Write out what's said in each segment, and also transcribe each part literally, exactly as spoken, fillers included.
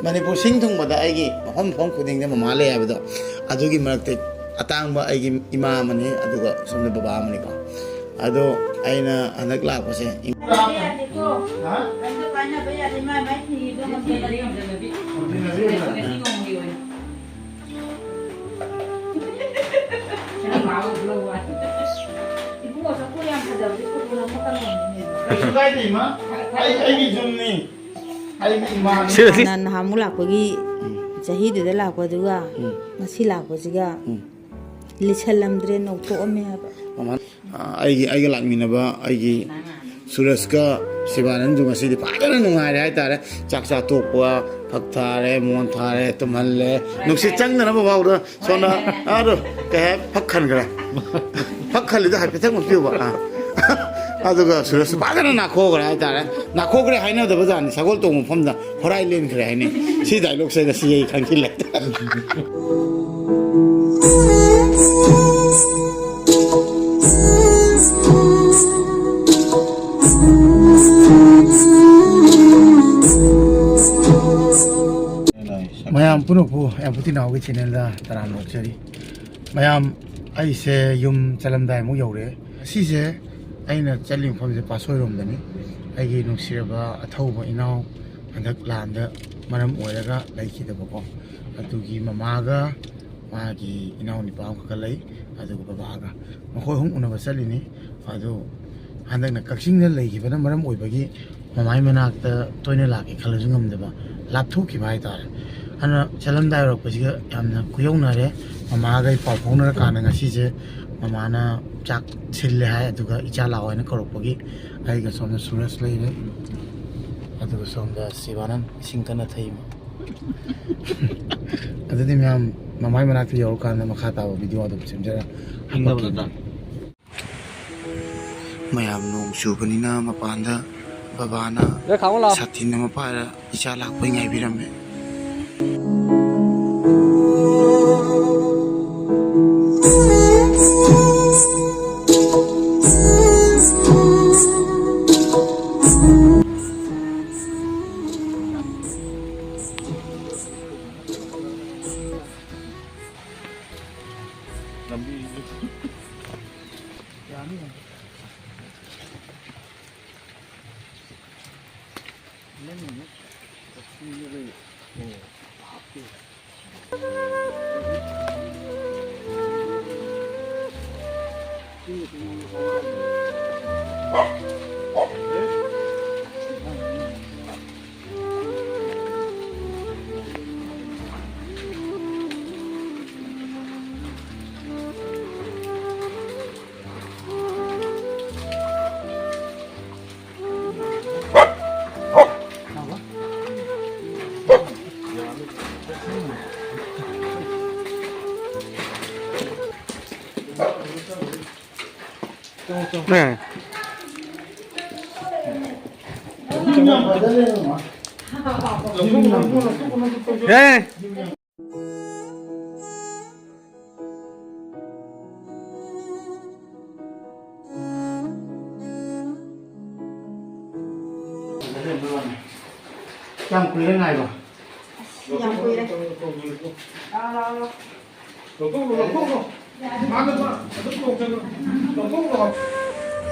ꯃꯅꯤꯄꯨꯔ ꯁꯤꯡ ꯊꯨꯡꯕꯗ ꯑꯩꯒꯤ ꯃꯐꯝ ꯃꯐꯝ ꯈꯨꯗꯤꯡꯗ ꯃꯃꯥ ꯂꯩ ꯍꯥꯏꯕꯗꯣ, ꯑꯗꯨꯒꯤ ꯃꯔꯛꯇ ꯑꯇꯥꯡꯕ ꯑꯩꯒꯤ ꯏꯃꯥ ꯑꯃꯅꯤ, ꯑꯗꯨꯒ ꯁꯣꯝꯗ ꯕꯕꯥ ꯑꯃꯅꯤꯀꯣ꯫ ꯑꯗꯣ ꯑꯩꯅ ꯍꯟꯗꯛ ꯂꯥꯛꯄꯁꯦ, ꯏꯪ- ꯌꯥꯗꯦꯀꯣ꯫ ꯍꯥ? ꯀꯩꯝꯇ ꯄꯥꯏꯅꯕ ꯌꯥꯗꯦ, ꯃꯥꯏ ꯃꯥꯏ ꯊꯤꯔꯤꯗꯣ ꯉꯝꯖꯔꯗꯤ꯫ ꯉꯁꯤ ꯅꯣꯡꯃꯒꯤ ꯑꯣꯏꯅ꯫ ꯏꯕꯨꯡꯉꯣ, ꯆꯐꯨ ꯌꯥꯝ ꯐꯖꯕꯁꯦ ꯐꯣꯇꯣ ꯅꯝꯕ ꯀꯅꯥꯅꯣꯅꯦ? ꯀꯩꯁꯨ ꯀꯥꯏꯗꯦ, ꯏꯃꯥ꯫ ꯑꯩ, ꯑꯩꯒꯤ ꯌꯨꯝꯅꯤ꯫ ꯑꯩꯒꯤ ꯏꯃꯥꯅꯤ꯫ Seriously? ꯍꯥꯟꯅ ꯅꯍꯥꯟꯃꯨꯛ ꯂꯥꯛꯄꯒꯤ ꯎꯝ꯫ ꯆꯍꯤꯗꯨꯗ ꯂꯥꯛꯄꯗꯨꯒ ꯎꯝ꯫ ꯉꯁꯤ ꯂꯥꯛꯄꯁꯤꯒ ꯎꯝ꯫ ꯂꯤꯁꯜꯂꯝꯗ꯭ꯔꯦ, ꯅꯧꯊꯣꯛꯑꯝꯃꯦ ꯍꯥꯏꯕ꯫ ꯃꯃꯥ, ꯑ, ꯑꯩꯒꯤ, ꯑꯩꯒ ꯂꯥꯛꯃꯤꯟꯅꯕ ꯑꯩꯒꯤ ꯁꯨꯔꯖꯀ ꯁꯤꯕꯥꯅꯟꯗꯁꯨ ꯉꯁꯤꯗꯤ ꯐꯖꯅ ꯅꯨꯡꯉꯥꯏꯔꯦ ꯍꯥꯏꯇꯥꯔꯦ꯫ ꯆꯥꯛ ꯆꯥ ꯇꯣꯛꯄ, ꯐꯛ ꯊꯥꯔꯦ, ꯃꯣꯟ ꯊꯥꯔꯦ, ꯇꯨꯝꯍꯜꯂꯦ꯫ ꯅꯨꯡꯁꯤꯠ ꯆꯪꯗꯅꯕ ꯐꯥꯎꯗ ꯁꯣꯝꯗ, ꯑꯗꯣ, ꯀꯩ ꯍꯥꯏ, ꯐꯛ ꯈꯟꯈ꯭ꯔꯦ꯫ ꯐꯛ ꯈꯜꯂꯤꯗꯣ ꯍꯥꯏꯐꯦꯠꯇꯪ ꯎꯠꯄꯤꯌꯨꯕ꯫ ꯑꯥ꯫ ꯑꯗꯨꯒ ꯁꯨꯔꯖꯁꯨ ꯐꯖꯅ ꯅꯥꯈꯣꯛꯈ꯭ꯔꯦ ꯍꯥꯏꯇꯥꯔꯦ꯫ ꯅꯥꯈꯣꯛꯈ꯭ꯔꯦ ꯍꯥꯏꯅꯗꯕ ꯖꯥꯠꯅꯤ, ꯁꯒꯣꯜ ꯇꯣꯡꯕ ꯃꯐꯝꯗ ꯍꯣꯔꯥꯏ ꯂꯦꯟꯈ꯭ꯔꯦ ꯍꯥꯏꯅꯤ꯫ ꯁꯤ ꯗꯥꯏꯂꯣꯛꯁꯦ ꯉꯁꯤ ꯑꯩ ꯈꯪꯖꯤꯜꯂꯦ꯫ ꯃꯌꯥꯝ ꯄꯨꯝꯅꯃꯛꯄꯨ ꯑꯦꯝꯄꯨꯇꯤ ꯅꯥꯎꯒꯤ ꯆꯦꯅꯦꯜꯗ ꯇꯔꯥꯝꯅ ꯑꯣꯛꯆꯔꯤ꯫ ꯃꯌꯥꯝ, ꯑꯩꯁꯦ ꯌꯨꯝ ꯆꯠꯂꯝꯗꯥꯏꯃꯨꯛ ꯌꯧꯔꯦ꯫ ꯉꯁꯤꯁꯦ ꯑꯩꯅ ꯆꯠꯂꯤ ꯃꯐꯝꯁꯦ ꯄꯥꯠꯁꯣꯏꯔꯣꯝꯗꯅꯤ꯫ ꯑꯩꯒꯤ ꯅꯨꯡꯁꯤꯔꯕ ꯑꯊꯧꯕ ꯏꯅꯥꯎ ꯍꯟꯗꯛ ꯂꯥꯟꯗ ꯃꯔꯝ ꯑꯣꯏꯔꯒ ꯂꯩꯈꯤꯗꯕꯀꯣ, ꯑꯗꯨꯒꯤ ꯃꯃꯥꯒ ꯃꯥꯒꯤ ꯏꯅꯥꯎꯅꯨꯄꯥ ꯑꯃꯈꯛꯀ ꯂꯩ, ꯑꯗꯨꯒ ꯕꯕꯥꯒ, ꯃꯈꯣꯏ ꯑꯍꯨꯝ ꯎꯅꯕ ꯆꯠꯂꯤꯅꯤ꯫ ꯑꯗꯨ ꯍꯟꯗꯛꯅ ꯀꯛꯆꯤꯡꯗ ꯂꯩꯈꯤꯕꯅ ꯃꯔꯝ ꯑꯣꯏꯕꯒꯤ ꯃꯃꯥꯏ ꯃꯅꯥꯛꯇ ꯇꯣꯏꯅ ꯂꯥꯛꯀꯦ ꯈꯜꯂꯁꯨ ꯉꯝꯗꯕ, ꯂꯥꯞꯊꯣꯛꯈꯤꯕ ꯍꯥꯏꯇꯥꯔꯦ꯫ ꯑꯗꯨꯅ ꯆꯠꯂꯝꯗꯥꯏ ꯌꯧꯔꯛꯄꯁꯤꯒ ꯌꯥꯝꯅ ꯈꯨꯌꯧꯅꯔꯦ꯫ ꯃꯃꯥꯒ ꯑꯩ ꯄꯥꯎ ꯐꯥꯎꯅꯔꯀꯥꯟꯗ ꯉꯁꯤꯁꯦ ꯃꯃꯥꯅ ꯆꯥꯛ ꯁꯤꯜꯂꯦ ꯍꯥꯏ, ꯑꯗꯨꯒ ꯏꯆꯥ ꯂꯥꯛꯑꯣ ꯍꯥꯏꯅ ꯀꯧꯔꯛꯄꯒꯤ ꯑꯩꯒ ꯁꯣꯝꯗ ꯁꯨꯔꯖ ꯂꯩꯔꯦ, ꯑꯗꯨꯒ ꯁꯣꯝꯗ ꯁꯤꯕꯥꯅꯟ ꯏꯁꯤꯡ ꯀꯟꯅ ꯊꯛꯏ꯫ ꯑꯗꯨꯗꯤ ꯃꯌꯥꯝ ꯃꯃꯥꯏ ꯃꯅꯥꯛꯇ ꯌꯧꯔꯀꯥꯟꯗ ꯃꯈꯥ ꯇꯥꯕ ꯚꯤꯗꯤꯑꯣ ꯑꯗꯨꯝ ꯁꯦꯝꯖꯔ ꯏꯪꯉꯕ ꯍꯥꯄꯛꯀꯦ꯫ ꯅꯠꯇ꯭ꯔꯥ? ꯃꯌꯥꯝ, ꯅꯣꯡ ꯆꯨꯕꯅꯤꯅ ꯃꯄꯥꯟꯗ ꯕꯕꯥꯅ ꯂꯣꯏ ꯈꯥꯝꯃꯣ ꯂꯥꯎ꯫ ꯁꯥꯇꯤꯟ ꯑꯃ ꯄꯥꯏꯔ ꯏꯆꯥ ꯂꯥꯛꯄꯩ ꯉꯥꯏꯕꯤꯔꯝꯃꯦ꯫ 네. 네. ꯀꯌꯥꯝ ꯀꯨꯏꯔꯦ ꯉꯥꯏꯕ? ꯑꯁ, ꯌꯥꯝ ꯀꯨꯏꯔꯦ꯫ ꯂꯥꯛꯑꯣ, ꯂꯥꯛꯑꯣ, ꯂꯥꯛꯑꯣ꯫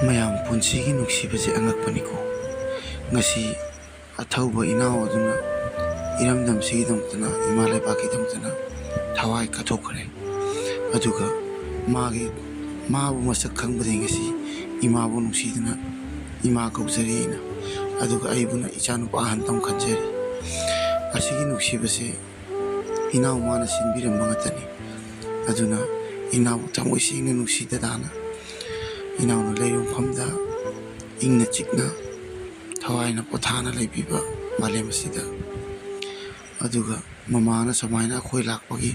ꯃꯌꯥꯝ ꯄꯨꯟꯁꯤꯒꯤ ꯅꯨꯡꯁꯤꯕꯁꯦ ꯑꯉꯛꯄꯅꯤꯀꯣ꯫ ꯉꯁꯤ ꯑꯊꯧꯕ ꯏꯅꯥꯎ ꯑꯗꯨꯅ ꯏꯔꯝꯗꯝꯁꯤꯒꯤꯗꯃꯛꯇꯅ, ꯏꯃꯥ ꯂꯩꯕꯥꯛꯀꯤꯗꯃꯛꯇꯅ ꯊꯋꯥꯏ ꯀꯠꯊꯣꯛꯈ꯭ꯔꯦ꯫ ꯑꯗꯨꯒ ꯃꯥꯒꯤ, ꯃꯥꯕꯨ ꯃꯁꯛ ꯈꯪꯕꯗꯒꯤ ꯉꯁꯤ ꯏꯃꯥꯕꯨ ꯅꯨꯡꯁꯤꯗꯨꯅ ꯏꯃꯥ ꯀꯧꯖꯔꯤ ꯑꯩꯅ꯫ ꯑꯗꯨꯒ ꯑꯩꯕꯨꯅ ꯏꯆꯥꯅꯨꯄꯥ ꯑꯍꯟꯇꯪ ꯈꯟꯖꯔꯤ꯫ ꯑꯁꯤꯒꯤ ꯅꯨꯡꯁꯤꯕꯁꯦ ꯏꯅꯥꯎ ꯃꯥꯅ ꯁꯤꯟꯕꯤꯔꯝꯕ ꯉꯥꯛꯇꯅꯤ꯫ ꯑꯗꯨꯅ ꯏꯅꯥꯎꯕꯨ ꯊꯃꯣꯏ ꯁꯦꯡꯅ ꯅꯨꯡꯁꯤꯗꯗꯥꯅ, ꯏꯅꯥꯎꯅ ꯂꯩꯔꯤꯕ ꯃꯐꯝꯗ ꯏꯪꯅ ꯆꯤꯛꯅ ꯊꯋꯥꯏꯅ ꯄꯣꯊꯥꯅ ꯂꯩꯕꯤꯕ ꯃꯥꯂꯦꯝ ꯑꯁꯤꯗ꯫ ꯑꯗꯨꯒ ꯃꯃꯥꯅ ꯁꯨꯃꯥꯏꯅ ꯑꯩꯈꯣꯏ ꯂꯥꯛꯄꯒꯤ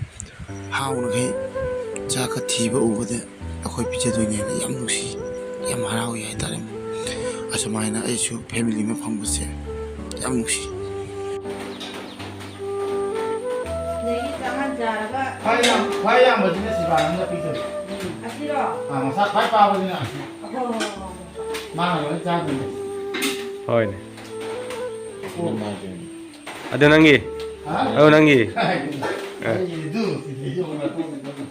ꯍꯥꯎꯅꯈꯩ ꯆꯥꯛꯀ ꯊꯤꯕ ꯎꯕꯗ ꯑꯩꯈꯣꯏ ꯄꯤꯖꯗꯣꯏꯅꯦꯅ ꯌꯥꯝ ꯅꯨꯡꯁꯤ, ꯌꯥꯝ ꯍꯔꯥꯎꯏ ꯍꯥꯏꯇꯥꯔꯦ꯫ ꯑꯁꯨꯃꯥꯏꯅ ꯑꯩꯁꯨ ꯐꯦꯃꯤꯂꯤ ꯑꯃ ꯐꯪꯕꯁꯦ ꯌꯥꯝ ꯅꯨꯡꯁꯤ꯫ ꯑꯗꯒꯤ ꯆꯥꯍꯟꯖꯔꯒ ꯈ꯭ꯋꯥꯏ ꯌꯥꯝ-, ꯈ꯭ꯋꯥꯏ ꯌꯥꯝꯕꯁꯤꯅ ꯁꯤꯕꯥꯅꯟꯗ ꯄꯤꯗꯣꯏꯅꯦ꯫ ꯑꯁꯤꯔꯣ? ꯑꯥ, ꯃꯁꯥ ꯈ꯭ꯋꯥꯏ ꯄꯥꯕꯁꯤꯅ꯫ ꯍꯣ, ꯍꯣ, ꯍꯣ, ꯍꯣ꯫ ꯃꯥꯅ ꯂꯣꯏ ꯆꯥꯗꯣꯏꯅꯦ꯫ ꯍꯣꯏꯅꯦ꯫ ꯑꯣ꯫ ꯑꯗꯨ ꯅꯪꯒꯤ? ꯍꯥ? ꯑꯗꯨ ꯅꯪꯒꯤ? ꯑꯩꯒꯤꯗꯨ꯫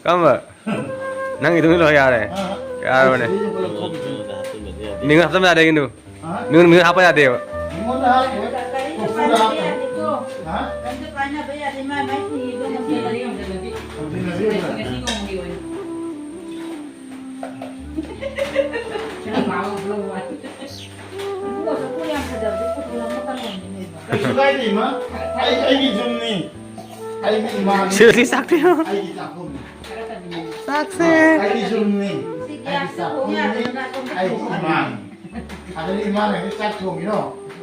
ꯀꯔꯝꯕ? ꯅꯪꯒꯤ ꯑꯗꯨꯝ ꯂꯣꯏ ꯌꯥꯔꯦ? ꯍꯥ? ꯌꯥꯔꯕꯅꯦ꯫ ꯑꯩꯒꯤꯗꯨ ꯂꯧꯊꯣꯛꯈꯤꯗꯣꯏꯅꯦ꯫ ꯃꯤꯉꯣꯟ ꯍꯥꯞꯆꯟꯕ ꯌꯥꯗꯦ ꯀꯩꯅꯣ꯫ ꯍꯥ? ꯃꯤꯉꯣꯟ, ꯃꯤꯉꯣꯟ ꯍꯥꯞꯄ ꯌꯥꯗꯦꯕ꯫ ꯃꯤꯉꯣꯟꯗ ꯍꯥꯞꯄꯣꯏ꯫ ꯀꯣꯔꯐꯨꯗ ꯍꯥꯞꯄꯣꯏ꯫ ꯍꯥ? ꯀꯩꯝꯇ ꯄꯥꯏꯅꯕ ꯌꯥꯗꯦ, ꯃꯥꯏ ꯃꯥꯏ ꯊꯤꯕ ꯉꯝꯖꯕ꯫ ꯉꯝꯖꯕ꯫ ꯉꯁꯤ ꯅꯣꯡꯃꯒꯤ ꯑꯣꯏꯅ꯫ ꯏꯕꯨꯡꯉꯣ, ꯆꯐꯨ ꯌꯥꯝ ꯐꯖꯕꯗꯤ ꯄꯨꯊꯣꯛꯂꯝꯃꯣ ꯀꯩꯅꯣꯅꯦ꯫ ꯀꯩꯁꯨ ꯀꯥꯏꯗꯦ, ꯏꯃꯥ꯫ ꯑꯩ, ꯑꯩꯒꯤ ꯌꯨꯝꯅꯤ꯫ ꯑꯩꯒꯤ ꯏꯃꯥꯅꯤ꯫ ꯁꯤꯗꯤ ꯆꯥꯛꯄꯤꯌꯣ꯫ ꯑꯩꯒꯤ ꯆꯥꯛꯈꯨꯝꯅꯤ꯫ ꯆꯥꯛꯁꯦ꯫ ꯑꯩꯒꯤ ꯌꯨꯝꯅꯤ꯫ ꯑꯩꯒꯤ ꯆꯥꯛꯈꯨꯝꯅꯤ꯫ ꯑꯩꯒꯤ ꯏꯃꯥꯅꯤ꯫ ꯑꯗꯨꯗꯤ ꯏꯃꯥꯅ ꯍꯧꯖꯤꯛ ꯆꯥꯛ ꯊꯣꯡꯉꯤꯔꯣ?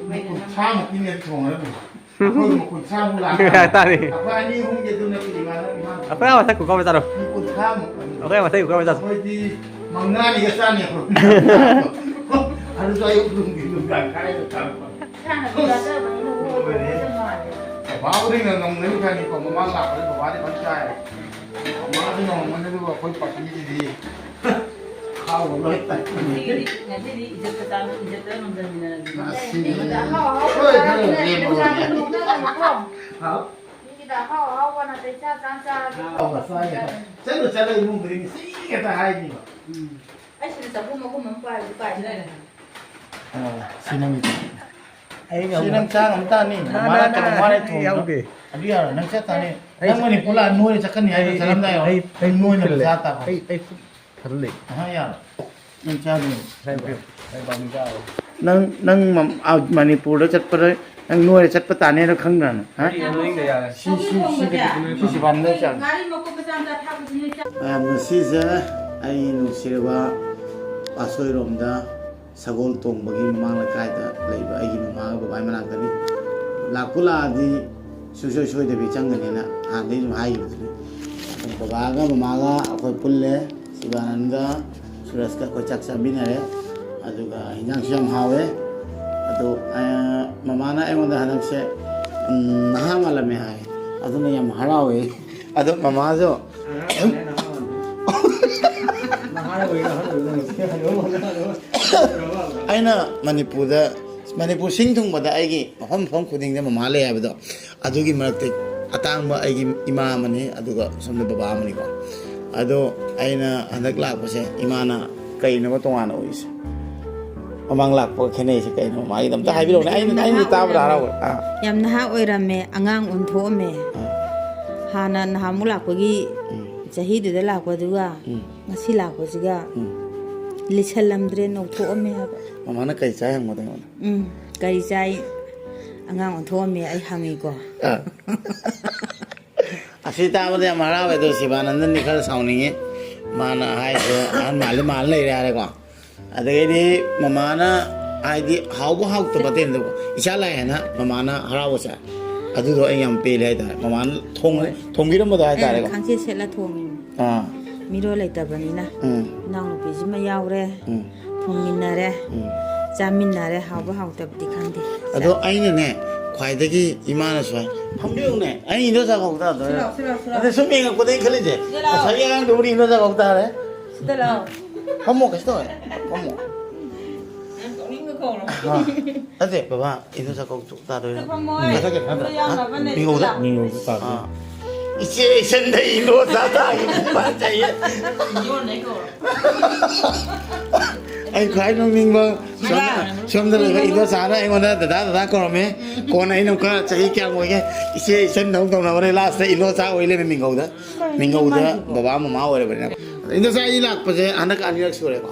ꯃꯤ ꯀꯨꯟꯊ꯭ꯔꯥ ꯃꯨꯛꯀꯤꯅꯦ ꯊꯣꯡꯉꯒ꯫ ꯑꯩꯈꯣꯏ ꯃꯈꯨꯟ ꯁꯥꯃꯨꯛ ꯂꯥꯛꯑꯦ꯫ ꯇꯥꯅꯤ꯫ ꯑꯩꯈꯣꯏ ꯑꯅꯤ ꯑꯍꯨꯝꯒꯤ ꯑꯗꯨ ꯅꯠꯇꯦ ꯏꯃꯥꯟꯅꯕ ꯏꯃꯥꯟꯅꯕ꯫ ꯑꯩꯈꯣꯏ ꯑꯥ ꯃꯊꯛ ꯀꯨꯀꯥ ꯃꯆꯥꯗꯣ꯫ ꯃꯤ ꯀꯨꯟꯊ꯭ꯔꯥꯃꯨꯛ꯫ ꯑꯩꯈꯣꯏ ꯑꯥ ꯃꯊꯛ ꯀꯨꯀꯥ ꯃꯆꯥꯗꯣ꯫ ꯑꯩꯈꯣꯏꯗꯤ ꯃꯉꯥꯅꯤꯒ ꯆꯥꯅꯤ ꯑꯩꯈꯣꯏ꯫ ꯑꯗꯨꯁꯨ ꯑꯌꯨꯛ ꯅꯨꯡꯊꯤꯟ ꯅꯨꯡꯗꯥꯡ ꯈꯥꯏꯗ ꯆꯥꯔꯛꯄ꯫ ꯏꯁꯥꯅ ꯆꯥꯖꯕꯅꯤꯅ ꯂꯣꯏꯔꯦ꯫ ꯍꯣꯏ, ꯃꯥꯅꯦ꯫ ꯕꯕꯥꯕꯨꯗꯤ ꯉꯝ-, ꯉꯝꯒꯅꯤ ꯈꯪꯉꯤꯀꯣ, ꯃꯃꯥꯡ ꯂꯥꯛꯄꯗ ꯕꯕꯥꯗꯤ ꯐꯖꯅ ꯆꯥꯏ꯫ ꯃꯃꯥꯗꯤ ꯉꯝꯃꯝꯒꯅꯤ, ꯑꯗꯨꯒ ꯑꯩꯈꯣꯏ ꯄꯥꯔꯇꯤꯁꯤꯗꯤ ꯈꯥꯎꯕ ꯂꯣꯏ ꯇꯠꯄꯅꯤ꯫ ꯉꯁꯤꯒꯤꯗꯤ, ꯉꯁꯤꯗꯤ ꯏꯖꯠꯀ ꯆꯥꯕ, ꯏꯖꯠꯀ ꯉꯝꯖꯃꯤꯟꯅꯔꯁꯤ꯫ ꯉꯁꯤꯗꯤ ꯑꯍꯥꯎ ꯑꯍꯥꯎꯕ ꯍꯣꯏ, ꯈꯔ ꯆꯥꯗꯅ ꯂꯦꯝꯕ ꯏꯁꯥꯁꯦ ꯑꯣꯏꯔꯦ꯫ ꯅꯣꯛꯅꯒꯅꯨꯀꯣ꯫ ꯍꯥꯎ꯫ ꯃꯤꯒꯤꯗ ꯑꯍꯥꯎ ꯑꯍꯥꯎꯕ ꯅꯥꯇꯩ ꯆꯥ ꯆꯥ ꯆꯥꯔꯗꯤ ꯑꯍꯥꯎꯕ ꯆꯥꯒꯦ꯫ ꯆꯠꯂꯨ, ꯆꯠꯂꯨ, ꯏꯃꯨꯡꯗꯨꯗꯒꯤ ꯉꯁꯤ ꯈꯛꯇ ꯍꯥꯏꯅꯤꯕ꯫ ꯎꯝ꯫ ꯑꯩ ꯁꯤꯗ ꯆꯐꯨ ꯃꯈꯨꯝ ꯑꯃ ꯄꯥꯏꯕꯗꯤ ꯄꯥꯏꯗ꯭ꯔꯦ꯫ ꯑꯥ, ꯁꯤ ꯅꯪꯒꯤ꯫ ꯑꯩ ꯁꯤ ꯌꯥꯎꯗꯦ꯫ ꯅꯪ ꯆꯥ ꯉꯝ ꯇꯥꯅꯤ꯫ ꯅ, ꯃꯃꯥꯅ ꯅ, ꯀꯩꯅꯣ ꯅ, ꯋꯥꯔꯦ ꯑꯩ ꯊꯣꯡꯕꯗꯣ꯫ ꯌꯥꯎꯗꯦ꯫ ꯑꯗꯨ ꯌꯥꯔꯣꯏ, ꯅꯪ ꯆꯠ ꯇꯥꯅꯤ꯫ ꯑꯩ ꯅꯪ ꯆꯠ-, ꯃꯅꯤꯄꯨꯔ ꯂꯥꯛꯑ ꯅꯣꯏꯔ ꯆꯠꯀꯅꯤ ꯍꯥꯏꯗꯣ ꯑꯩ, ꯑꯩ, ꯆꯠꯂꯝꯗꯥꯏ ꯑꯩ, ꯑꯩ ꯅꯣꯏꯅ ꯄꯨꯛ ꯊꯜꯂꯦ꯫ ꯄꯩꯁꯥ ꯇꯥꯕ꯫ ꯑꯩ, ꯑꯩ ꯄꯨꯛ ꯊꯜꯂꯦ꯫ ꯑꯍ, ꯌꯥꯔꯣꯏ꯫ ꯅꯪ ꯆꯥꯗꯣꯏꯅꯤ꯫ ꯉꯁꯥꯏ ꯄꯨꯛ-, ꯉꯁꯥꯏ ꯄꯥꯛꯅꯝ ꯆꯥꯕ꯫ ꯅꯪ, ꯅꯪ ꯃꯝ-, ꯑꯥ, ꯃꯅꯤꯄꯨꯔꯗ ꯆꯠꯄꯗ ꯅꯪ ꯅꯣꯏꯔ ꯆꯠꯄ ꯇꯥꯅꯦꯅ ꯈꯪꯗ꯭ꯔꯅ? ꯍꯥ? ꯑꯩ ꯅꯣꯏꯒ ꯌꯥꯔꯦ꯫ ꯁꯤ, ꯁꯤ, ꯁꯤ, ꯁꯤ ꯁꯤꯕꯥꯟꯗ ꯆꯠꯂꯦ꯫ ꯉꯥꯔꯤ ꯃꯀꯨꯞ ꯃꯆꯥ ꯃꯆꯥ ꯊꯥꯛꯄꯗꯨꯅꯦ ꯆꯥ-, ꯃꯌꯥꯝ, ꯉꯁꯤꯁꯦ ꯑꯩ ꯅꯨꯡꯁꯤꯔꯕ ꯄꯥꯠꯁꯣꯏꯔꯣꯝꯗ ꯁꯒꯣꯜ ꯇꯣꯡꯕꯒꯤ ꯃꯃꯥꯡ ꯂꯩꯀꯥꯏꯗ ꯂꯩꯕ ꯑꯩꯒꯤ ꯃꯃꯥꯒ ꯕꯕꯥꯒꯤ ꯃꯅꯥꯛꯇꯅꯤ꯫ ꯂꯥꯛꯄꯨ ꯂꯥꯛꯑꯗꯤ ꯁꯨꯡꯁꯣꯏ ꯁꯣꯏꯗꯕꯤ ꯆꯪꯒꯅꯤꯅ ꯍꯥꯟꯅꯗꯒꯤ ꯑꯗꯨꯝ ꯍꯥꯏꯈꯤꯕꯗꯨꯅꯤ꯫ ꯑꯗꯨꯝ ꯕꯕꯥꯒ ꯃꯃꯥꯒ ꯑꯩꯈꯣꯏ ꯄꯨꯜꯂꯦ, ꯁꯤꯕꯥꯅꯟꯗꯒ ꯁꯨꯔꯖꯀ ꯑꯩꯈꯣꯏ ꯆꯥꯛ ꯆꯥꯃꯤꯟꯅꯔꯦ꯫ ꯑꯗꯨꯒ ꯍꯤꯟꯖꯥꯡꯁꯨ ꯌꯥꯝ ꯍꯥꯎꯋꯦ꯫ ꯑꯗꯣ, ꯑ, ꯃꯃꯥꯅ ꯑꯩꯉꯣꯟꯗ ꯍꯟꯗꯛꯁꯦ, ꯎꯝ, ꯅꯍꯥ ꯃꯥꯜꯂꯝꯃꯦ ꯍꯥꯏ꯫ ꯑꯗꯨꯅ ꯌꯥꯝ ꯍꯔꯥꯎꯋꯦ꯫ ꯑꯗꯣ ꯃꯃꯥꯁꯨ ꯑꯉꯥꯡ ꯑꯣꯏꯔꯤꯉꯩ ꯅꯍꯥ ꯑꯣꯏꯔꯝꯃꯦ꯫ ꯅꯍꯥ ꯑꯣꯏꯔꯤꯉꯩ ꯑꯍꯜ ꯑꯣꯏꯔꯝꯃꯦ꯫ ꯑꯩꯅ ꯃꯅꯤꯄꯨꯔꯗ, ꯃꯅꯤꯄꯨꯔ ꯁꯤꯡ ꯊꯨꯡꯕꯗ ꯑꯩꯒꯤ ꯃꯐꯝ ꯃꯐꯝ ꯈꯨꯗꯤꯡꯗ ꯃꯃꯥ ꯂꯩ ꯍꯥꯏꯕꯗꯣ, ꯑꯗꯨꯒꯤ ꯃꯔꯛꯇ ꯑꯇꯥꯡꯕ ꯑꯩꯒꯤ ꯏꯃꯥ ꯑꯃꯅꯤ, ꯑꯗꯨꯒ ꯁꯣꯝꯗ ꯕꯕꯥ ꯑꯃꯅꯤꯀꯣ꯫ ꯑꯗꯣ ꯑꯩꯅ ꯍꯟꯗꯛ ꯂꯥꯛꯄꯁꯦ ꯏꯃꯥꯅ ꯀꯩꯅꯣꯕ ꯇꯣꯉꯥꯟꯅ ꯎꯔꯤꯁꯦ? ꯃꯃꯥꯡ ꯂꯥꯛꯄꯒ ꯈꯦꯠꯅꯩꯁꯦ ꯀꯩꯅꯣ? ꯃꯥꯒꯤꯗꯣ ꯑꯝꯇ ꯌꯥꯝ, ꯍꯥꯏꯕꯤꯔꯛꯎꯅꯦ꯫ ꯌꯥꯝ ꯑꯩꯅ, ꯅꯍꯥ ꯑꯩꯅ ꯇꯥꯕꯗ ꯑꯣꯏꯔꯝꯃꯦ꯫ ꯍꯔꯥꯎꯋꯦ꯫ ꯑꯥ꯫ ꯌꯥꯝ ꯅꯍꯥ ꯑꯣꯏꯔꯝꯃꯦ, ꯑꯉꯥꯡ ꯑꯣꯟꯊꯣꯛꯑꯝꯃꯦ꯫ ꯑꯥ꯫ ꯍꯥꯟꯅ ꯅꯍꯥꯟꯃꯨꯛ ꯂꯥꯛꯄꯒꯤ ꯎꯝ꯫ ꯆꯍꯤꯗꯨꯗ ꯂꯥꯛꯄꯗꯨꯒ ꯎꯝ꯫ ꯉꯁꯤ ꯂꯥꯛꯄꯁꯤꯒ ꯎꯝ꯫ ꯂꯤꯁꯜꯂꯝꯗ꯭ꯔꯦ, ꯅꯧꯊꯣꯛꯑꯝꯃꯦ ꯍꯥꯏꯕ꯫ ꯃꯃꯥꯅ ꯀꯔꯤ ꯆꯥꯏ ꯍꯪꯕꯗ ꯑꯩꯉꯣꯟꯗ? ꯎꯝ, ꯀꯔꯤ ꯆꯥꯏ? ꯑꯉꯥꯡ ꯑꯣꯟꯊꯣꯛꯑꯝꯃꯦ ꯑꯩ ꯍꯪꯉꯤꯀꯣ꯫ ꯑꯥ꯫ ꯑꯁꯤ ꯇꯥꯕꯗ ꯌꯥꯝ ꯍꯔꯥꯎꯋꯦ, ꯑꯗꯣ ꯁꯤꯕꯥꯅꯟꯗꯟꯗꯤ ꯈꯔ ꯁꯥꯎꯅꯤꯡꯉꯤ꯫ ꯃꯥꯅ ꯍꯥꯏꯁꯦ ꯑꯍꯟ ꯃꯥꯜꯂꯤ ꯃꯥꯜꯂ ꯂꯩꯔꯦ ꯍꯥꯏꯔꯦꯀꯣ꯫ ꯑꯗꯒꯤꯗꯤ ꯃꯃꯥꯅ ꯍꯥꯏꯗꯤ ꯍꯥꯎꯕ ꯍꯥꯎꯇꯕ ꯑꯇꯩ ꯅꯠꯇꯕ, ꯏꯆꯥ ꯂꯥꯛꯑꯦꯅ ꯃꯃꯥꯅ ꯍꯔꯥꯎꯕꯁꯦ, ꯑꯗꯨꯗꯣ ꯑꯩ ꯌꯥꯝ ꯄꯦꯜꯂꯦ ꯍꯥꯏꯇꯥꯔꯦ꯫ ꯃꯃꯥꯅ ꯊꯣꯡ-, ꯊꯣꯡꯕꯤꯔꯝꯕꯗꯣ ꯍꯥꯏꯇꯥꯔꯦꯀꯣ꯫ ꯈꯥꯡꯆꯦꯠ ꯁꯦꯠꯂ ꯊꯣꯡꯉꯤꯅꯤ꯫ ꯑꯥ꯫ ꯃꯤꯔꯣꯜ ꯂꯩꯇꯕꯅꯤꯅ꯫ ꯎꯝ꯫ ꯏꯅꯥꯎꯅꯨꯄꯤꯁꯤꯃ ꯌꯥꯎꯔꯦ꯫ ꯎꯝ꯫ ꯊꯣꯡꯃꯤꯟꯅꯔꯦ꯫ ꯎꯝ꯫ ꯆꯥꯃꯤꯟꯅꯔꯦ꯫ ꯍꯥꯎꯕ ꯍꯥꯎꯇꯕꯗꯤ ꯈꯪꯗꯦ꯫ ꯑꯗꯣ ꯑꯩꯅꯅꯦ, ꯈ꯭ꯋꯥꯏꯗꯒꯤ ꯏꯃꯥꯅꯁꯨ ꯍꯥꯏ, "ꯐꯝꯕꯤꯌꯨꯅꯦ, ꯑꯩ ꯏꯟꯗꯣꯆꯥ ꯀꯧ ꯇꯥꯗꯣꯏꯔꯥ?" ꯁꯤꯗ ꯂꯥꯎ, ꯁꯤꯗ ꯂꯥꯎ, ꯁꯤꯗ ꯂꯥꯎ꯫ ꯑꯗ ꯁꯨꯝ ꯌꯦꯡꯉꯛꯄꯗꯒꯤ ꯈꯜꯂꯤꯁꯦ, ꯁꯤꯗ ꯂꯥꯎ꯫ "ꯉꯁꯥꯏꯒꯤ ꯑꯉꯥꯡꯗꯨꯕꯨꯗꯤ ꯏꯟꯗꯣꯆꯥ ꯀꯧ ꯇꯥꯔꯦ"꯫ ꯁꯤꯗ ꯂꯥꯎ꯫ ꯐꯝꯃꯣ, ꯀꯩꯁꯨ ꯇꯧꯔꯣꯏ꯫ ꯐꯝꯃꯣ꯫ ꯅꯪ ꯀꯧꯅꯤꯡꯕ ꯀꯧꯔꯣ꯫ ꯑ, ꯅꯠꯇꯦ, ꯕꯕꯥ, ꯏꯟꯗꯣꯆꯥ ꯀꯧ ꯇꯥꯗꯣꯏꯔꯥ? ꯐꯝꯃꯣꯏ꯫ ꯃꯊꯛꯀꯤ ꯅꯠꯇ꯭ꯔꯥ? ꯏꯟꯗꯣ ꯌꯥꯎꯅꯕꯅꯦ, ꯃꯤꯉꯧꯗ? ꯁꯤꯗ ꯂꯥꯎ꯫ ꯃꯤꯉꯧꯗ ꯇꯥꯗꯣꯏꯅꯤ꯫ ꯑꯥ꯫ ꯏꯆꯦ ꯏꯆꯟꯗ ꯏꯟꯗꯣꯆꯥ ꯇꯥꯒꯤ ꯐꯖꯩꯌꯦ꯫ ꯏꯟꯗꯣꯅꯦ ꯀꯧꯔꯣ꯫ ꯑꯩ ꯈ꯭ꯋꯥꯏ ꯅꯣꯛꯅꯤꯡꯕ, ꯁꯣꯝꯗ, ꯁꯣꯝꯗ ꯂꯩꯕ ꯏꯟꯗꯣꯆꯥꯅ ꯑꯩꯉꯣꯟꯗ "ꯗꯗꯥ, ꯗꯗꯥ" ꯀꯧꯔꯝꯃꯦ꯫ ꯀꯣꯟꯅ ꯑꯩꯅ ꯑꯃꯨꯛꯀ, "ꯆꯍꯤ ꯀꯌꯥꯃꯨꯛ ꯑꯣꯏꯒꯦ?" "ꯏꯆꯦ ꯏꯆꯟꯗꯧ ꯇꯧꯅꯕꯅꯦ"꯫ ꯂꯥꯁꯇ ꯏꯟꯗꯣꯆꯥ ꯑꯣꯏ ꯂꯩꯔꯝꯃꯦ ꯃꯤꯡꯒꯧꯗ꯫ ꯃꯤꯡꯒꯧꯗ ꯕꯕꯥ ꯃꯃꯥ ꯑꯣꯏꯔꯕꯅꯤꯅ꯫ ꯏꯟꯗꯣꯆꯥ ꯑꯩ ꯂꯥꯛꯄꯁꯦ ꯍꯟꯗꯛ ꯑꯅꯤꯔꯛ ꯁꯨꯔꯦꯀꯣ꯫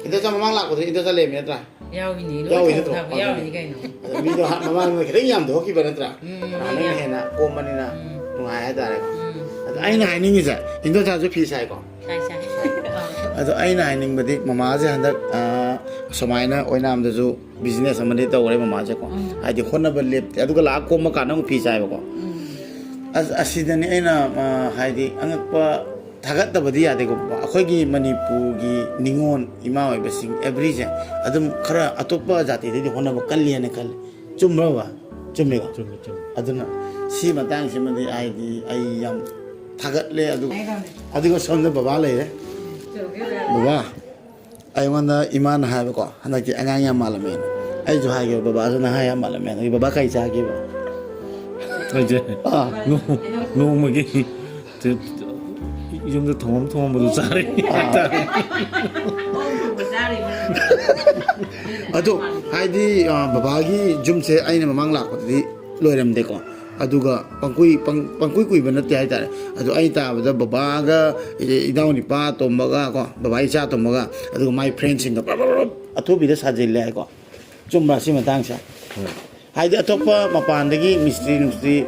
ꯏꯟꯗꯣꯆꯥ ꯃꯃꯥꯡ ꯂꯥꯛꯄꯗ ꯏꯟꯗꯣꯆꯥ ꯂꯩꯔꯝꯃꯤ ꯅꯠꯇ꯭ꯔꯥ? ꯌꯥꯎꯏꯅꯦ, ꯂꯣꯏ ꯌꯥꯎꯏ ꯊꯣꯡ ꯅꯠꯇ꯭ꯔꯣ? ꯊꯥꯛꯄ ꯌꯥꯎꯏꯅꯦ ꯀꯩꯅꯣ꯫ ꯑꯗꯣ ꯃꯤꯗꯣ ꯍꯥ-, ꯃꯃꯥꯡꯗ ꯈꯤꯇꯪ ꯌꯥꯝ ꯊꯣꯛꯈꯤꯕ ꯅꯠꯇ꯭ꯔꯥ? ꯎꯝ, ꯍꯥꯟꯅꯅ ꯌꯥꯝ꯫ ꯍꯦꯟꯅ ꯀꯣꯝꯕꯅꯤꯅ ꯎꯝ꯫ ꯅꯨꯡꯉꯥꯏ ꯍꯥꯏꯇꯥꯔꯦꯀꯣ꯫ ꯎꯝ꯫ ꯑꯗꯣ ꯑꯩꯅ ꯍꯥꯏꯅꯤꯡꯉꯤꯁꯦ, ꯏꯟꯗꯣꯆꯥꯁꯨ ꯐꯤ ꯁꯥꯏꯀꯣ? ꯁꯥꯏ, ꯁꯥꯏ꯫ ꯑꯗꯣ ꯑꯩꯅ ꯍꯥꯏꯅꯤꯡꯕꯗꯤ, ꯃꯃꯥꯁꯦ ꯍꯟꯗꯛ, ꯑꯥ, ꯁꯨꯃꯥꯏꯅ ꯑꯣꯏꯅꯥꯝꯗꯁꯨ business ꯑꯃꯗꯤ ꯇꯧꯔꯦ ꯃꯃꯥꯁꯦꯀꯣ꯫ ꯎꯝ꯫ ꯍꯥꯏꯗꯤ ꯍꯣꯠꯅꯕ ꯂꯦꯞꯇꯦ꯫ ꯑꯗꯨꯒ ꯂꯥꯛꯑ ꯀꯣꯝꯕ ꯀꯥꯟꯗ ꯑꯃꯨꯛ ꯐꯤ ꯁꯥꯏꯕꯀꯣ꯫ ꯎꯝ꯫ ꯑꯁ, ꯑꯁꯤꯗꯅꯤ ꯑꯩꯅ, ꯑꯥ, ꯍꯥꯏꯗꯤ ꯑꯉꯛꯄ ꯊꯥꯒꯠꯇꯕꯗꯤ ꯌꯥꯗꯦꯀꯣ꯫ ꯑꯩꯈꯣꯏꯒꯤ ꯃꯅꯤꯄꯨꯔꯒꯤ ꯅꯤꯉꯣꯜ ꯏꯃꯥ ꯑꯣꯏꯕꯁꯤꯡ everyꯁꯦ ꯑꯗꯨꯝ ꯈꯔ ꯑꯇꯣꯞꯄ ꯖꯥꯇꯤꯗꯩꯗꯤ ꯍꯣꯠꯅꯕ ꯀꯜꯂꯤ ꯍꯥꯏꯅ ꯈꯜꯂꯤ꯫ ꯆꯨꯝꯕ꯭ꯔꯕ? ꯆꯨꯝꯃꯦꯀꯣ? ꯆꯨꯝꯃꯦ, ꯆꯨꯝꯃꯦ꯫ ꯑꯗꯨꯅ ꯁꯤ ꯃꯇꯥꯡꯁꯤꯃꯗꯤ ꯍꯥꯏꯗꯤ ꯑꯩ ꯌꯥꯝ ꯊꯥꯒꯠꯂꯦ꯫ ꯑꯗꯨ-, ꯍꯥꯏꯗꯧꯅꯦ꯫ ꯑꯗꯨꯒ ꯁꯣꯝꯗ ꯕꯕꯥ ꯂꯩꯔꯦ꯫ ꯆꯨꯝꯃꯦ꯫ ꯕꯕꯥ, ꯑꯩꯉꯣꯟꯗ ꯏꯃꯥꯅ ꯍꯥꯏꯕꯀꯣ, "ꯍꯟꯗꯛꯇꯤ ꯑꯉꯥꯡ ꯌꯥꯝ ꯃꯥꯜꯂꯝꯃꯦꯅ"꯫ ꯑꯩꯁꯨ ꯍꯥꯏꯒꯦꯕ, "ꯕꯕꯥꯁꯨ ꯅꯍꯥ ꯌꯥꯝ ꯃꯥꯜꯂꯝꯃꯦ"꯫ ꯑꯗꯒꯤ, "ꯕꯕꯥ ꯀꯩ ꯆꯥꯒꯦꯕ?" ꯑꯩꯁꯦ ꯑꯥ꯫ ꯅꯣꯡ-, ꯅꯣꯡꯃꯒꯤ ꯌꯨꯝꯗ ꯊꯣꯡꯉꯝ ꯊꯣꯡꯉꯝꯕꯗꯨ ꯆꯥꯔꯦ ꯍꯥꯏꯇꯥꯔꯦ꯫ ꯑꯣꯛ ꯊꯣꯡꯕ ꯆꯥꯔꯤꯕ꯫ ꯑꯗꯣ ꯍꯥꯏꯗꯤ, ꯑ, ꯕꯕꯥꯒꯤ ꯌꯨꯝꯁꯦ ꯑꯩꯅ ꯃꯃꯥꯡ ꯂꯥꯛꯄꯗꯗꯤ ꯂꯣꯏꯔꯝꯗꯦꯀꯣ꯫ ꯑꯗꯨꯒ ꯄꯪꯀꯨꯏ-, ꯄꯪ-, ꯄꯪꯀꯨꯏ ꯀꯨꯏꯕ ꯅꯠꯇꯦ ꯍꯥꯏꯇꯥꯔꯦ꯫ ꯑꯗꯣ ꯑꯩ ꯇꯥꯕꯗ ꯕꯕꯥꯒ, ꯏ-, ꯏꯅꯥꯎꯅꯤꯄꯥ ꯑꯇꯣꯝꯕꯒ ꯀꯣ, ꯕꯕꯥ ꯏꯆꯥ ꯑꯇꯣꯝꯕꯒ, ꯑꯗꯨꯒ ꯃꯥꯏ friendꯁꯤꯡꯒ ꯄ꯭ꯔꯞ ꯄ꯭ꯔꯞ ꯄ꯭ꯔꯞ ꯑꯊꯨꯕꯤꯗ ꯁꯥꯖꯤꯜꯂꯦ ꯍꯥꯏꯀꯣ꯫ ꯆꯨꯝꯕ꯭ꯔꯥ ꯁꯤ ꯃꯇꯥꯡꯁꯦ? ꯍꯣꯏ꯫ ꯍꯥꯏꯗꯤ ꯑꯇꯣꯞꯄ ꯃꯄꯥꯟꯗꯒꯤ ꯃꯤꯁꯇ꯭ꯔꯤ ꯅꯨꯡꯁꯇ꯭ꯔꯤ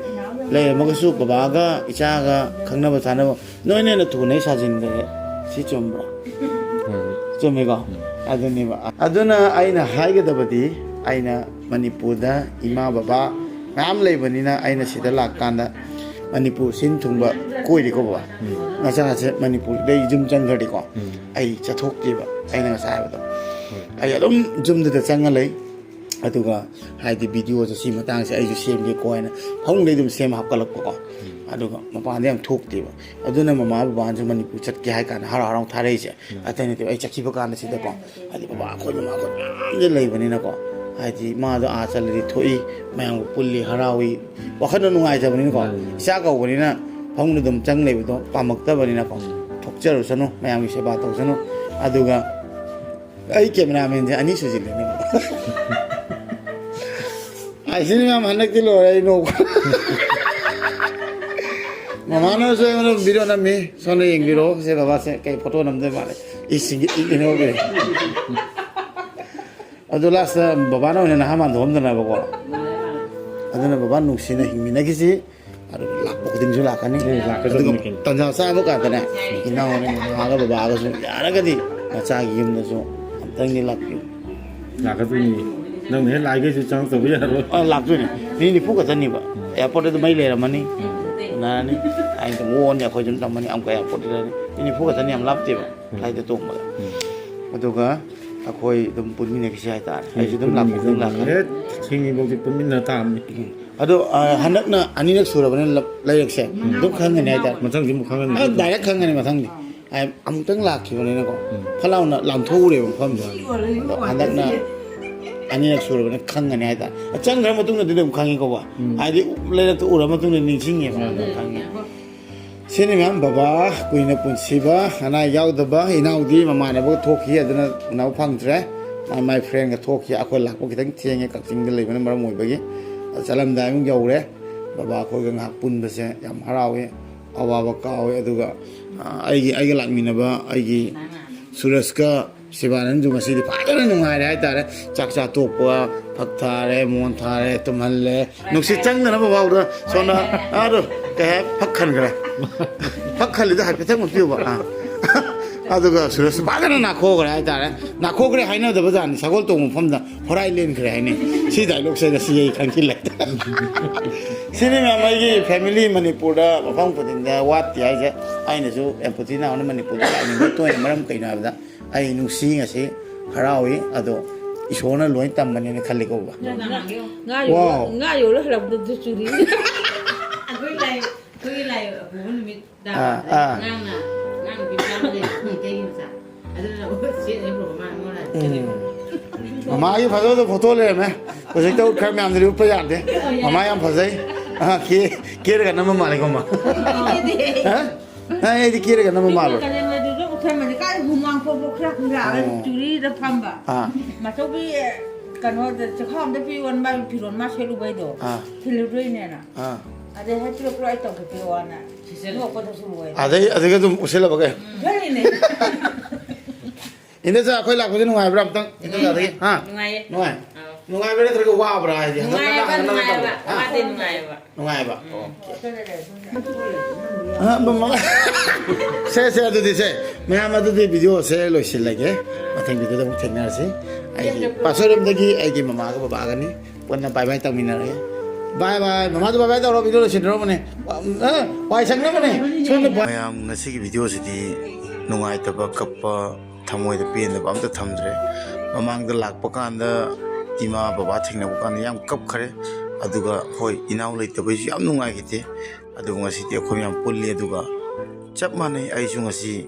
ꯂꯩꯔꯝꯃꯒꯁꯨ ꯕꯕꯥꯒ ꯏꯆꯥꯒ ꯈꯪꯅꯕ ꯆꯥꯅꯕ ꯅꯣꯏꯅ ꯍꯦꯟꯅ ꯊꯨꯅ ꯍꯦꯛ ꯁꯥꯖꯤꯟꯈ꯭ꯔꯦ꯫ ꯁꯤ ꯆꯨꯝꯕ꯭ꯔꯥ? ꯍꯣꯏ꯫ ꯆꯨꯝꯃꯤꯀꯣ? ꯎꯝ꯫ ꯑꯗꯨꯅꯦꯕ꯫ ꯑꯗꯨꯅ ꯑꯩꯅ ꯍꯥꯏꯒꯗꯕꯗꯤ, ꯑꯩꯅ ꯃꯅꯤꯄꯨꯔꯗ ꯏꯃꯥ ꯕꯕꯥ ꯃꯌꯥꯝ ꯂꯩꯕꯅꯤꯅ, ꯑꯩꯅ ꯁꯤꯗ ꯂꯥꯛꯀꯥꯟꯗ ꯃꯅꯤꯄꯨꯔ ꯁꯤꯟ ꯊꯨꯡꯕ ꯀꯣꯏꯔꯦꯀꯣ ꯕꯕꯥ꯫ ꯎꯝ꯫ ꯃꯆꯥꯁꯦ ꯃꯅꯤꯄꯨꯔꯗꯩ ꯌꯨꯝ ꯆꯪꯈ꯭ꯔꯗꯤꯀꯣ, ꯎꯝ꯫ ꯑꯩ ꯆꯠꯊꯣꯛꯇꯦꯕ, ꯑꯩꯅ ꯉꯁꯥꯏ ꯍꯥꯏꯕꯗꯣ꯫ ꯍꯣꯏ꯫ ꯑꯩ ꯑꯗꯨꯝ ꯌꯨꯝꯗꯨꯗ ꯆꯪꯉ ꯂꯩ꯫ ꯑꯗꯨꯒ ꯍꯥꯏꯗꯤ ꯚꯤꯗꯤꯑꯣꯁꯦ ꯁꯤ ꯃꯇꯥꯡꯁꯦ ꯑꯩꯁꯨ ꯁꯦꯝꯒꯦꯀꯣ ꯍꯥꯏꯅ ꯐꯃꯨꯡꯗꯩ ꯑꯗꯨꯝ ꯁꯦꯝ ꯍꯥꯞꯀꯠꯂꯛꯄꯀꯣ꯫ ꯎꯝ꯫ ꯑꯗꯨꯒ ꯃꯄꯥꯟꯗ ꯌꯥꯝ ꯊꯣꯛꯇꯦꯕ꯫ ꯑꯗꯨꯅ ꯃꯃꯥ ꯕꯕꯥꯅꯁꯨ ꯃꯅꯤꯄꯨꯔ ꯆꯠꯀꯦ ꯍꯥꯏ ꯀꯥꯟꯗ ꯍꯔꯥꯎ ꯍꯔꯥꯎ ꯊꯥꯔꯛꯏꯁꯦ꯫ ꯎꯝ꯫ ꯑꯇꯩ ꯅꯠꯇꯦꯕ, ꯑꯩ ꯆꯠꯈꯤꯕ ꯀꯥꯟꯗ ꯁꯤꯗꯀꯣ, ꯍꯥꯏꯗꯤ ꯕꯕꯥ ꯑꯩꯈꯣꯏ ꯃꯃꯥ ꯑꯩꯈꯣꯏ ꯃꯌꯥꯝꯁꯦ ꯂꯩꯕꯅꯤꯅꯀꯣ, ꯍꯥꯏꯗꯤ ꯃꯥꯗꯣ ꯑꯥ ꯆꯠꯂꯗꯤ ꯊꯣꯛꯏ, ꯃꯌꯥꯝꯒ ꯄꯨꯜꯂꯤ, ꯍꯔꯥꯎꯏ, ꯋꯥꯈꯜꯗꯣ ꯅꯨꯡꯉꯥꯏꯖꯕꯅꯤꯅꯀꯣ꯫ ꯎꯝ꯫ ꯏꯆꯥ ꯀꯧꯕꯅꯤꯅ ꯐꯃꯨꯡꯗ ꯑꯗꯨꯝ ꯆꯪ ꯂꯩꯕꯗꯣ ꯄꯥꯝꯃꯛꯇꯕꯅꯤꯅꯀꯣ꯫ ꯎꯝ꯫ ꯊꯣꯛꯆꯔꯨꯁꯅꯨ, ꯃꯌꯥꯝꯒꯤ ꯁꯦꯕꯥ ꯇꯧꯁꯅꯨ꯫ ꯑꯗꯨꯒ ꯑꯩ ꯀꯦꯃꯦꯔꯥꯃꯦꯟꯁꯦ ꯑꯅꯤ ꯁꯨꯖꯤꯜꯂꯦꯅꯦ꯫ ꯑꯥꯏꯁꯤꯅꯤ ꯃꯌꯥꯝ ꯍꯟꯗꯛꯇꯤ ꯂꯣꯏꯔꯦ ꯑꯩ ꯅꯣꯛꯄ꯫ ꯃꯃꯥꯅꯁꯨ ꯑꯩꯉꯣꯟꯗ ꯚꯤꯗꯤꯑꯣ ꯅꯝꯃꯤ, "ꯁꯣꯝꯗ ꯌꯦꯡꯕꯤꯔꯣ, ꯁꯦ ꯕꯕꯥꯁꯦ ꯀꯩ ꯐꯣꯇꯣ ꯅꯝꯗꯣꯏ ꯃꯥꯜꯂꯦ, ꯏꯁꯤꯡꯒꯤ ꯏ ꯏꯅꯣꯛ ꯏꯅꯣꯛ." ꯑꯗꯨ ꯂꯥꯁꯇ ꯕꯕꯥꯅ ꯑꯣꯏꯅ ꯅꯍꯥ ꯃꯥꯟꯊꯣꯛꯑꯝꯗꯅꯕꯀꯣ꯫ ꯑꯗꯨꯅ ꯕꯕꯥ ꯅꯨꯡꯁꯤꯅ ꯍꯤꯡꯃꯤꯟꯅꯈꯤꯁꯤ꯫ ꯑꯗꯨ ꯂꯥꯛꯄ ꯈꯨꯗꯤꯡꯁꯨ ꯂꯥꯛꯀꯅꯤ꯫ ꯎꯝ, ꯂꯥꯛꯀꯗꯕꯅꯤ ꯑꯗꯨꯒ ꯀꯩꯅꯣ꯫ ꯇꯟꯖꯥ ꯆꯥꯕ ꯀꯥꯟꯗꯅꯦ, ꯏꯅꯥꯎꯅ ꯃꯃꯥꯒ ꯕꯕꯥꯒꯁꯨ ꯌꯥꯔꯒꯗꯤ ꯃꯆꯥꯒꯤ ꯌꯨꯝꯗꯁꯨ ꯑꯝꯇꯪꯗꯤ ꯂꯥꯛꯄꯤꯌꯨ꯫ ꯂꯥꯛꯀꯗꯣꯏꯅꯤ꯫ ꯅꯪꯅ ꯍꯦꯛ ꯂꯥꯛꯒꯦꯁꯨ ꯆꯪꯉꯛꯇꯕ ꯌꯥꯔꯣꯏ꯫ ꯑ, ꯂꯥꯛꯇꯣꯏꯅꯦ꯫ ꯃꯤ ꯅꯤꯐꯨ ꯈꯛꯇꯅꯤꯕ꯫ ꯎꯝ꯫ ꯑꯦꯌꯥꯔꯄꯣꯔꯠꯇ ꯑꯗꯨꯝ ꯃꯩ ꯂꯩꯔꯝꯃꯅꯤ꯫ ꯎꯝ꯫ ꯎꯅꯔꯅꯤ꯫ ꯑꯩ ꯑꯗꯨꯝ ꯑꯣꯛꯑꯅꯤ, ꯑꯩꯈꯣꯏ ꯑꯗꯨꯝ ꯇꯝꯃꯅꯤ꯫ ꯑꯃꯨꯛꯀ ꯑꯦꯌꯥꯔꯄꯣꯔꯠꯇ ꯂꯩꯔꯅꯤ꯫ ꯃꯤ ꯅꯤꯐꯨ ꯈꯛꯇꯅꯤ, ꯌꯥꯝ ꯂꯥꯞꯇꯦꯕ꯫ ꯎꯝ꯫ ꯐ꯭ꯂꯥꯏꯠꯇ ꯇꯣꯡꯕꯗ꯫ ꯎꯝ꯫ ꯑꯗꯨꯒ ꯑꯩꯈꯣꯏ ꯑꯗꯨꯝ ꯄꯨꯟꯃꯤꯟꯅꯈꯤꯁꯤ ꯍꯥꯏꯇꯥꯔꯦ꯫ ꯑꯩꯁꯨ ꯑꯗꯨꯝ ꯂꯥꯛꯄ ꯈꯨꯗꯤꯡ ꯂꯥꯛꯀꯅꯤ꯫ ꯍꯦꯛ ꯊꯦꯡꯉꯤꯐꯥꯎꯗꯤ ꯄꯨꯟꯃꯤꯟꯅ ꯇꯥꯕꯅꯤ꯫ ꯎꯝ꯫ ꯑꯗꯣ, ꯑ, ꯍꯟꯗꯛꯅ ꯑꯅꯤꯔꯛ ꯁꯨꯔꯕꯅꯤꯅ ꯂꯞ-, ꯂꯩꯔꯛꯁꯦ꯫ ꯎꯝ꯫ ꯑꯗꯨꯝ ꯈꯪꯒꯅꯤ ꯍꯥꯏꯇꯥꯔꯦ꯫ ꯃꯊꯪꯗꯤ ꯑꯃꯨꯛ ꯈꯪꯉꯅꯤ꯫ ꯑ, ꯗꯥꯏꯔꯦꯛ ꯈꯪꯒꯅꯤ ꯃꯊꯪꯗꯤ꯫ ꯑ, ꯑꯃꯨꯛꯇꯪ ꯂꯥꯛꯈꯤꯕꯅꯤꯅꯀꯣ꯫ ꯎꯝ꯫ ꯐꯠ ꯂꯥꯎꯅ ꯂꯥꯟꯊꯣꯛꯎꯔꯦꯕ ꯃꯐꯝꯗꯣ꯫ ꯑꯗꯣ ꯍꯟꯗꯛꯅ ꯑꯅꯤꯔꯛ ꯁꯨꯔꯕꯅꯤꯅ ꯈꯪꯒꯅꯤ ꯍꯥꯏꯇꯥꯔꯦ꯫ ꯆꯪꯈ꯭ꯔ ꯃꯇꯨꯡꯗꯗꯤ ꯑꯗꯨꯝ ꯈꯪꯉꯤꯀꯣ, ꯕꯥ꯫ ꯎꯝ꯫ ꯍꯥꯏꯗꯤ ꯂꯩꯔꯛꯇ ꯎꯔ ꯃꯇꯨꯡꯗ ꯅꯤꯡꯁꯤꯡꯉꯦꯕ꯫ ꯎꯝ꯫ ꯑꯗꯨꯝ ꯈꯪꯉꯦ꯫ ꯁꯤꯅꯤ ꯃꯌꯥꯝ ꯕꯕꯥ ꯀꯨꯏꯅ ꯄꯨꯟꯁꯤꯕ, ꯑꯅꯥ ꯌꯥꯎꯗꯕ, ꯏꯅꯥꯎꯗꯤ ꯃꯃꯥꯟꯅꯕꯒ ꯊꯣꯛꯈꯤ, ꯑꯗꯨꯅ ꯎꯅꯕ ꯐꯪꯗ꯭ꯔꯦ꯫ ꯃꯥꯏ ꯃꯥꯏ ꯐ꯭ꯔꯦꯟꯒ ꯊꯣꯛꯈꯤ꯫ ꯑꯩꯈꯣꯏ ꯂꯥꯛꯄ ꯈꯤꯇꯪ ꯊꯦꯡꯉꯦ, ꯀꯛꯆꯤꯡꯗ ꯂꯩꯕꯅ ꯃꯔꯝ ꯑꯣꯏꯕꯒꯤ꯫ ꯆꯠꯂꯝꯗꯥꯏ ꯑꯃꯨꯛ ꯌꯧꯔꯦ꯫ ꯕꯕꯥ ꯑꯩꯈꯣꯏꯒ ꯉꯥꯏꯍꯥꯛ ꯄꯨꯟꯕꯁꯦ ꯌꯥꯝ ꯍꯔꯥꯎꯋꯦ, ꯑꯋꯥꯕ ꯀꯥꯎꯋꯦ꯫ ꯑꯗꯨꯒ, ꯑ, ꯑꯩꯒꯤ, ꯑꯩꯒ ꯂꯥꯛꯃꯤꯟꯅꯕ ꯑꯩꯒꯤ ꯁꯨꯔꯖꯀ ꯁꯤꯕꯥꯅꯟꯁꯨ ꯉꯁꯤꯗꯤ ꯐꯖꯅ ꯅꯨꯡꯉꯥꯏꯔꯦ ꯍꯥꯏꯇꯥꯔꯦ꯫ ꯆꯥꯛ ꯆꯥ ꯇꯣꯛꯄ ꯐꯛ ꯊꯥꯔꯦ, ꯃꯣꯟ ꯊꯥꯔꯦ, ꯇꯨꯝꯍꯜꯂꯦ꯫ ꯅꯨꯡꯁꯤꯠ ꯆꯪꯗꯅꯕ ꯐꯥꯎꯗ ꯁꯣꯝꯗ ꯑꯗꯣ ꯀꯩ ꯍꯥꯏ, ꯐꯛ ꯈꯟꯈ꯭ꯔꯦ꯫ ꯐꯛ ꯈꯜꯂꯤꯗꯣ ꯍꯥꯏꯐꯦꯠꯇꯪ ꯎꯠꯄꯤꯌꯨꯕ꯫ ꯑꯥ꯫ ꯑꯗꯨꯒ ꯁꯨꯔꯦꯁ ꯐꯖꯅ ꯅꯥꯈꯣꯛꯈ꯭ꯔꯦ ꯍꯥꯏꯇꯥꯔꯦ꯫ ꯅꯥꯈꯣꯛꯈ꯭ꯔꯦ ꯍꯥꯏꯅꯗꯕ ꯖꯥꯠꯅꯤ, ꯁꯒꯣꯜ ꯇꯣꯡꯕ ꯃꯐꯝꯗ ꯍꯣꯔꯥꯏ ꯂꯦꯟꯈ꯭ꯔꯦ ꯍꯥꯏꯅꯤ꯫ ꯁꯤ ꯗꯥꯏꯂꯣꯛꯁꯦ ꯉꯁꯤ ꯑꯩ ꯈꯪꯖꯤꯜꯂꯦ꯫ ꯁꯤꯅꯤ ꯃꯌꯥꯝ ꯑꯩꯒꯤ ꯐꯦꯃꯤꯂꯤ ꯃꯅꯤꯄꯨꯔꯗ ꯃꯐꯝ ꯈꯨꯗꯤꯡꯗ ꯋꯥꯠꯇꯦ ꯍꯥꯏꯁꯦ꯫ ꯑꯩꯅꯁꯨ ꯑꯦꯝꯄꯣꯊꯤ ꯅꯥꯎꯅ ꯃꯅꯤꯄꯨꯔꯗ ꯂꯥꯛꯅꯤꯡꯕ ꯇꯣꯏꯅ ꯃꯔꯝ ꯀꯩꯅꯣ ꯍꯥꯏꯕꯗ ꯑꯩ ꯅꯨꯡꯁꯤ ꯉꯁꯤ ꯍꯔꯥꯎꯏ꯫ ꯑꯗꯣ ꯏꯁꯣꯔꯅ ꯂꯣꯏ ꯇꯝꯕꯅꯦꯅ ꯈꯜꯂꯤꯀꯣ ꯕꯕꯥ꯫ ꯉꯥ ꯌꯣꯜꯂ- ꯋꯥꯎ꯫ ꯉꯥ ꯌꯣꯜꯂ ꯍꯜꯂꯛꯄꯗꯁꯨ ꯆꯨꯔꯤ꯫ ꯑꯩꯈꯣꯏ ꯂꯥꯏ ꯑꯩꯈꯣꯏꯒꯤ ꯂꯥꯏ ꯑꯄꯨꯕ ꯅꯨꯃꯤꯠ ꯑꯥ, ꯑꯥ꯫ ꯑꯉꯥꯡꯅ ꯑꯉꯥꯡ ꯅꯨꯄꯤ ꯃꯆꯥ ꯑꯃ ꯂꯩ, ꯏꯇꯩꯒꯤ ꯃꯆꯥ꯫ ꯑꯗꯨꯅ ꯁꯦꯠꯅ ꯄꯨꯔꯛꯄ ꯃꯥꯅ ꯃꯉꯣꯟꯗ ꯎꯝ꯫ ꯃꯃꯥꯒꯤ ꯐꯖꯕꯗ ꯐꯣꯇꯣ ꯂꯩꯔꯝꯃꯦ꯫ ꯍꯧꯖꯤꯛꯇ ꯎꯠꯈ꯭ꯔ ꯃꯌꯥꯝꯗꯨꯗꯤ ꯎꯠꯄ ꯌꯥꯗꯦ꯫ ꯃꯃꯥ ꯌꯥꯝ ꯐꯖꯩ꯫ ꯑꯥ, ꯀꯦ- ꯀꯦꯔꯒ ꯅꯝꯕ ꯃꯥꯜꯂꯦꯀꯣ, ꯃꯥ? ꯍꯥ? ꯅꯪ ꯑꯩꯗꯤ ꯀꯦꯔꯒ ꯅꯝꯕ ꯃꯥꯜꯂꯨꯔꯦ꯫ ꯀꯥꯂꯦꯟ ꯃꯩꯗꯨꯗ ꯎꯠꯊꯔꯝꯃꯅꯤ꯫ ꯀꯥꯏ ꯍꯨꯃꯥꯡ ꯄꯣꯛ ꯄꯣꯛ ꯈꯔ ꯈꯔ ꯑꯣ꯫ ꯆꯨꯔꯤꯗ ꯐꯝꯕ꯫ ꯑꯥ꯫ ꯃꯆꯧꯕꯤ, ꯀꯩꯅꯣꯗ ꯆꯦꯈꯥꯎ ꯑꯝꯗ ꯄꯤꯌꯣꯅ ꯃꯥꯒꯤ ꯐꯤꯔꯣꯟ ꯃꯥ ꯁꯦꯠꯂꯨꯕꯩꯗꯣ꯫ ꯑꯥ꯫ ꯊꯤꯜꯂꯨꯗꯣꯏꯅꯦꯅ꯫ ꯑꯥ꯫ ꯑꯗꯩ ꯍꯥꯏ ꯄꯤꯔꯛꯄ꯭ꯔꯣ ꯑꯩ ꯇꯧꯒꯦ ꯄꯤꯔꯛꯑꯣꯅ꯫ ꯅꯣꯛꯄꯗꯁꯨ ꯂꯣꯏꯔꯦ꯫ ꯑꯗꯩ ꯑꯗꯨꯒ ꯑꯗꯨꯝ ꯎꯠꯁꯤꯜꯂꯕ ꯀꯩ? ꯎꯠꯁꯤꯜꯂꯤꯅꯦ꯫ ꯏꯟꯗꯣꯆꯥ, ꯑꯩꯈꯣꯏ ꯂꯥꯛꯄꯁꯦ ꯅꯨꯡꯉꯥꯏꯕ꯭ꯔꯥ ꯑꯝꯇꯪ? ꯏꯟꯗꯣꯆꯥꯗꯒꯤ? ꯍꯥ? ꯅꯨꯡꯉꯥꯏꯌꯦ꯫ ꯅꯨꯡꯉꯥꯏ? ꯑꯥ꯫ ꯅꯨꯡꯉꯥꯏꯕ꯭ꯔꯥ ꯅꯠꯇ꯭ꯔꯒ ꯋꯥꯕ꯭ꯔꯥ ꯍꯥꯏꯗꯤ? ꯍꯟꯗꯛ ꯅꯨꯡꯉꯥꯏꯌꯦꯕ, ꯅꯪ ꯍꯟꯗꯛ ꯅꯨꯡꯉꯥꯏꯌꯦꯕ꯫ ꯅꯠꯇꯕ꯭ꯔꯥ? ꯍꯥ? ꯋꯥꯗꯦ, ꯅꯨꯡꯉꯥꯏꯌꯦꯕ꯫ ꯅꯨꯡꯉꯥꯏꯕ? ꯎꯝ꯫ ꯑꯣꯀꯦ꯫ ꯑ, ꯃꯃꯥ-, ꯁꯦ, ꯁꯦ, ꯑꯗꯨꯗꯤ ꯁꯦ, ꯃꯌꯥꯝ ꯑꯗꯨꯗꯤ ꯚꯤꯗꯤꯑꯣꯁꯦ ꯂꯣꯏꯁꯤꯜꯂꯒꯦ꯫ ꯃꯊꯪ ꯚꯤꯗꯤꯑꯣꯗ ꯑꯃꯨꯛ ꯊꯦꯡꯅꯔꯁꯤ꯫ ꯑꯩꯒꯤ ꯄꯥꯁꯣꯏꯔꯣꯝꯗꯒꯤ ꯑꯩꯒꯤ ꯃꯃꯥꯒ ꯕꯕꯥꯒꯅꯤ꯫ ꯄꯨꯟꯅ bye bye ꯇꯧꯃꯤꯟꯅꯔꯒꯦ꯫ Bye bye꯫ ꯃꯃꯥꯗꯣ bye bye ꯇꯧꯔꯣ, ꯚꯤꯗꯤꯑꯣ ꯂꯣꯏꯁꯤꯟꯅꯔꯝꯕꯅꯦ꯫ ꯑ, ꯋꯥꯏ ꯁꯪꯅꯕꯅꯦ꯫ ꯁꯣꯝꯗ ꯕ- ꯃꯌꯥꯝ ꯉꯁꯤꯒꯤ ꯚꯤꯗꯤꯑꯣꯁꯤꯗꯤ ꯅꯨꯡꯉꯥꯏꯇꯕ, ꯀꯞꯄ, ꯊꯃꯣꯏꯗ ꯄꯦꯟꯗꯕ ꯑꯝꯇ ꯊꯝꯗ꯭ꯔꯦ꯫ ꯃꯃꯥꯡꯗ ꯂꯥꯛꯄ ꯀꯥꯟꯗ ꯏꯃꯥ ꯕꯕꯥ ꯊꯦꯡꯅꯕ ꯀꯥꯟꯗ ꯌꯥꯝ ꯀꯞꯈ꯭ꯔꯦ꯫ ꯑꯗꯨꯒ ꯍꯣꯏ, ꯏꯅꯥꯎ ꯂꯩꯇꯕꯩꯁꯨ ꯌꯥꯝ ꯅꯨꯡꯉꯥꯏꯈꯤꯗꯦ꯫ ꯑꯗꯨꯕꯨ ꯉꯁꯤꯗꯤ ꯑꯩꯈꯣꯏ ꯃꯌꯥꯝ ꯄꯨꯜꯂꯤ꯫ ꯑꯗꯨꯒ ꯆꯞ ꯃꯥꯟꯅꯩ, ꯑꯩꯁꯨ ꯉꯁꯤ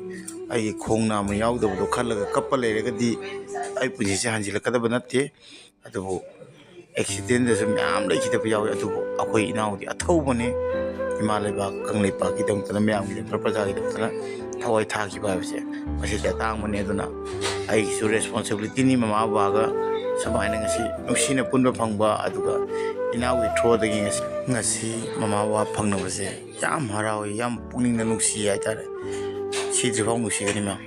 ꯑꯩꯒꯤ ꯈꯣꯡ ꯅꯥꯝꯃ ꯌꯥꯎꯗꯕꯗꯣ ꯈꯜꯂꯒ ꯀꯞꯄ ꯂꯩꯔꯒꯗꯤ ꯑꯩ ꯄꯨꯟꯁꯤꯁꯦ ꯍꯟꯖꯤꯜꯂꯛꯀꯗꯕ ꯅꯠꯇꯦ꯫ ꯑꯗꯨꯕꯨ ꯑꯦꯛꯁꯤꯗꯦꯟꯗꯁꯨ ꯃꯌꯥꯝ ꯂꯩꯈꯤꯗꯕ ꯌꯥꯎꯏ꯫ ꯑꯗꯨꯕꯨ ꯑꯩꯈꯣꯏ ꯏꯅꯥꯎꯗꯤ ꯑꯊꯧꯕꯅꯤ꯫ ꯏꯃꯥ ꯂꯩꯕꯥꯛ ꯀꯪꯂꯩꯄꯥꯛꯀꯤꯗꯃꯛꯇꯅ, ꯃꯌꯥꯝꯒꯤꯗꯃꯛꯇ, ꯄ꯭ꯔꯖꯥꯒꯤꯗꯃꯛꯇꯅ ꯊꯋꯥꯏ ꯊꯥꯈꯤꯕ ꯍꯥꯏꯕꯁꯦ ꯃꯁꯤꯗꯤ ꯑꯇꯥꯡꯕꯅꯤ꯫ ꯑꯗꯨꯅ ꯑꯩꯒꯤꯁꯨ ꯔꯦꯁꯄꯣꯟꯁꯤꯕꯤꯂꯤꯇꯤꯅꯤ ꯃꯃꯥ ꯕꯕꯥꯒ ꯁꯨꯃꯥꯏꯅ ꯉꯁꯤ ꯅꯨꯡꯁꯤꯅ ꯄꯨꯟꯕ ꯐꯪꯕ, ꯑꯗꯨꯒ ꯏꯅꯥꯎꯒꯤ ꯊ꯭ꯔꯣꯗꯒꯤ ꯉꯁꯤ, ꯉꯁꯤ ꯃꯃꯥ ꯕꯕꯥ ꯐꯪꯅꯕꯁꯦ ꯌꯥꯝ ꯍꯔꯥꯎꯏ, ꯌꯥꯝ ꯄꯨꯛꯅꯤꯡꯗ ꯅꯨꯡꯁꯤ ꯍꯥꯏꯇꯥꯔꯦ꯫ ꯁꯤꯗ꯭ꯔꯤꯐꯥꯎ ꯅꯨꯡꯁꯤꯒꯅꯤ ꯃꯌꯥꯝ꯫